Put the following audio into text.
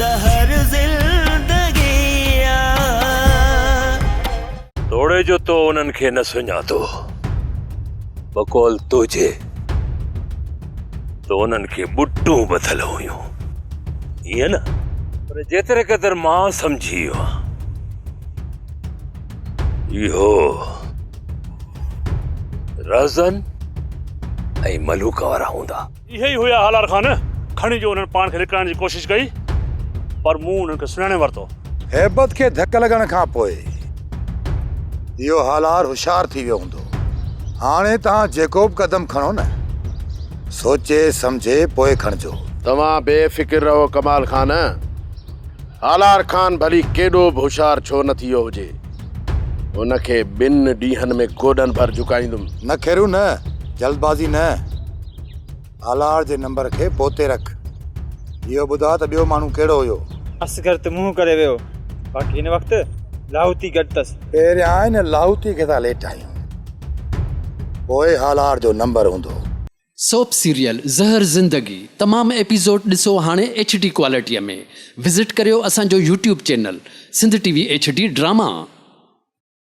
زهر زندگي آ. توڙي جو تو انهن کي نه سڃاتو، بقول تنهنجي ته انهن کي ٻٽون ٻڌل هيون، ائين نه؟ پر جيتري قدر مان سمجهي ويو آهيان، اهو رهزن ۽ ملوڪ وارا هوندا. اهي ئي هيا هالار خان، کڻي جو انهن پاڻ کي لڪائڻ جي ڪوشش ڪئي، پر مون انهن کي سڃاڻي ورتو. هيبت کي ڌڪ لڳڻ کان پوء اهو هالار هوشيار ٿي ويو هوندو. هاڻي توهان جيڪو به قدم کڻو نه، سوچي سمجهي پوء کڻجو. توهان بي فڪر رهو ڪمال خان، هالار خان ڀلي ڪيڏو به هوشيار ڇو نه ٿي ويو هجي، هن کي ٻن ڏينهن ۾ گوڏن ڀر جهڪائيندم. نه خيرو نه، جلدبازي نه. آلار جي نمبر کي پوئتي رک. اهو ٻڌاء ته ٻيو ماڻهو ڪهڙو هيو؟ اصغر ته منهن ڪري ويو، باقي هن وقت لاهوتي گڏ اٿس. پهريان هن لاهوتي کي ٿا ليٽايون، پوء هالار جو نمبر هوندو. سوپ سيريل زهر زندگي تمام ايپيسوڊ ڏسو هاڻي ايڇ ڊي ڪوالٽي ۾ وزٽ ڪريو اسان جو YouTube channel Sindh T V H D drama.